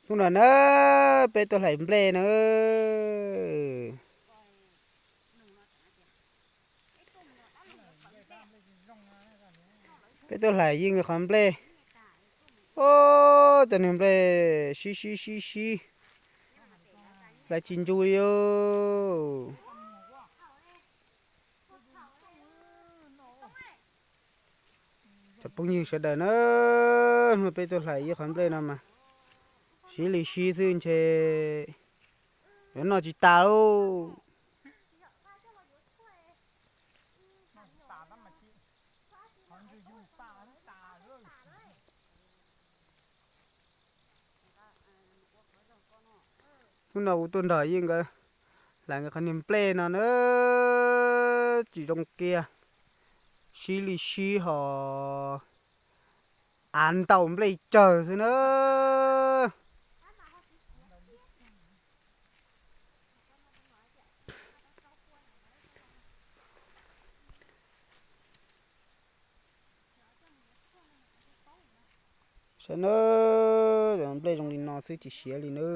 Hnub no na, peb tuaj hlais nplej na. Peb tuaj hlais yeej qhov nplej. Ob, cov niag nplej sib sib sib sib, hlais tsis ncu li. Cov phooj ywg sawv daws na, hnub peb tuaj hlais ib qhov nplej no mas sib li sib xwb ntshe yuav noj tsis tas lauj. Hnub no kuv tuaj nrog yeej nkawd hlais nkawd qhov niag nplej no na, tsis zoo kiag, sib li sib ho av ntaus nplej cawg xwb na. Saib na, nplej zoo li no xwb tsis siav li na.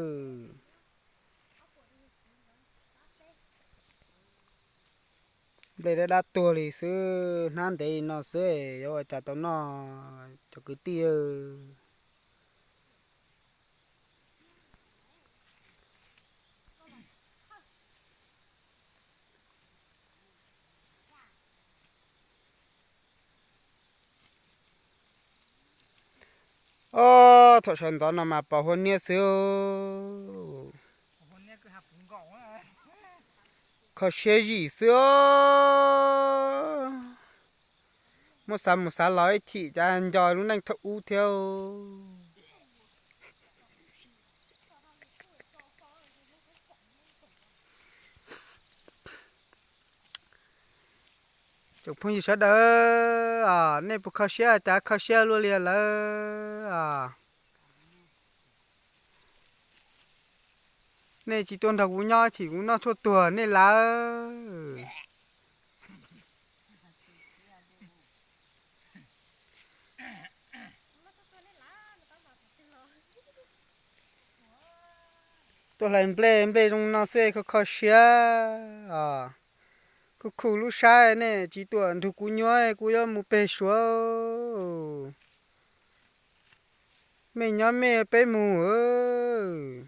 Nplej dab dab tuag li xwb, hnab ntev li no xwb yuav ua cas tau noj cov kwv tij. Ob, thaum sawv ntxov no mas pos hua niab xwb. Kho siab zim xwb. Muab xav mus xav los ib chim cas nco lub neej thaum ub thiab. Tsoom phooj ywg sawv daws, nej puas kho siab cas kho siab luaj li lawm? Nej tsis tuaj nrog kuv nyob chim kuv noj tshuaj tuag nej lawm. Tuaj hlais nplej, nplej zoo no xwb kho kho siab os. Khuj khuj lub sab, nej tsis tuaj nrug kuv nyuab kuv yuav mus peg Suav. Mej nyob mej, peb mus.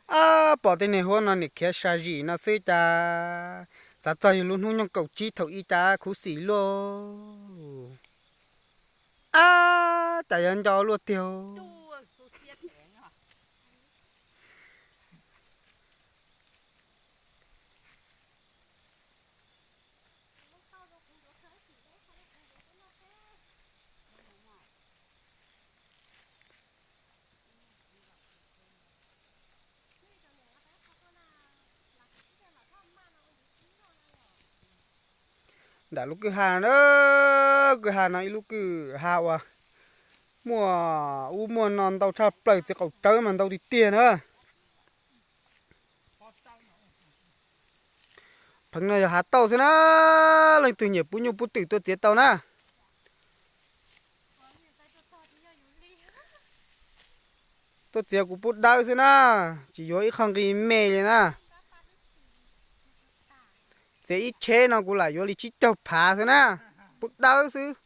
Ab, pom tej niag huab no nim khiav sa zim no xwb cas xav txog yus lub hnub nyoog kaum tsib thaum ub cas khuv xim luaj. Ab, cas yuav nco luaj tiag. Nram lub kwj ha na, kwj ha no ib lub kwj ha uas muaj ub muaj no ntau tshaj plaws, txiv qaum tsawb mas ntau tiag tiag na. Pheev no yog hav tauj xwb na, leej twg nyiam pub nyuj pub twm tuaj txiav tau na. Tuaj txiav kuv pub dawb xwb na, tsis yuav ib qho nqi me li na. Txiav ib tsheb no kuv lam yuav li tsib caug phav xwb na, pub dawb xwb.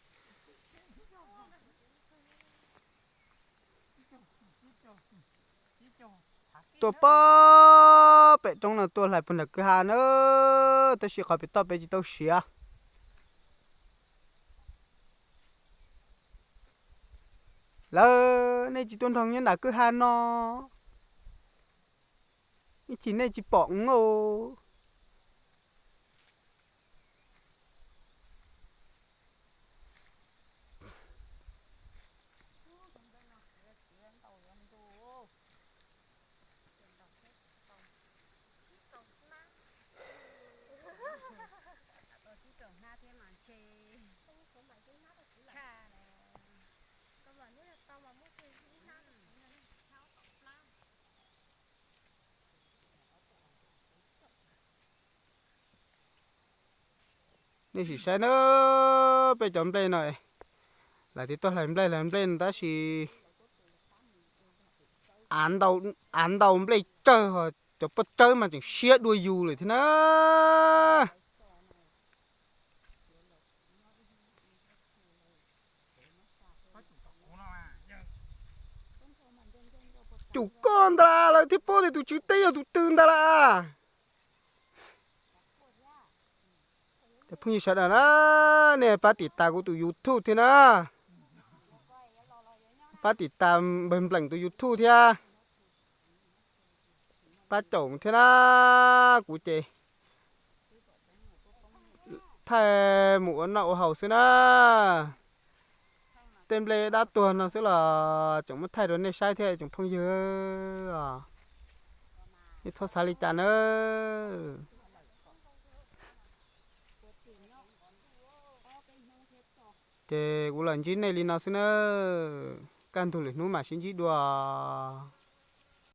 Tuaj pem roob no tuaj hlais puag nram kwj ha na, tab sis qhov pem toj peb tsis tau siav. Lawv, nej tsis tuaj nrog nyob nram kwj ha no, ib chim nej tsis pom os. Nej sim saib na, peb cov nplej no, lawv twb tuaj hlais nplej hlais nplej no tab sis av ntau nplej tsawg, cov pob tsawb mas tseem siab dua yus lawm thiab na. Cum koj ntag las, lawv thiaj paub tias tus tswv teb yog tus twg ntag las. Cov phooj ywg sawv daws na, nej pab tim tas kuv tus YouTube thiab na, pab tim tas npawg Npleem tus YouTube thiab, pab caum thiab na. Kuv ces thaij mus ua noj ua haus xwb na. Tej nplej dab tuag no xwb los tseem muab thaij rau nej saib thiab tsoom phooj ywg os. Nej txhob xav li cas nawb. Ces kuv los ntsib nej li no xwb nawb. Kaj ntug lwm hnub mam sib ntsib dua.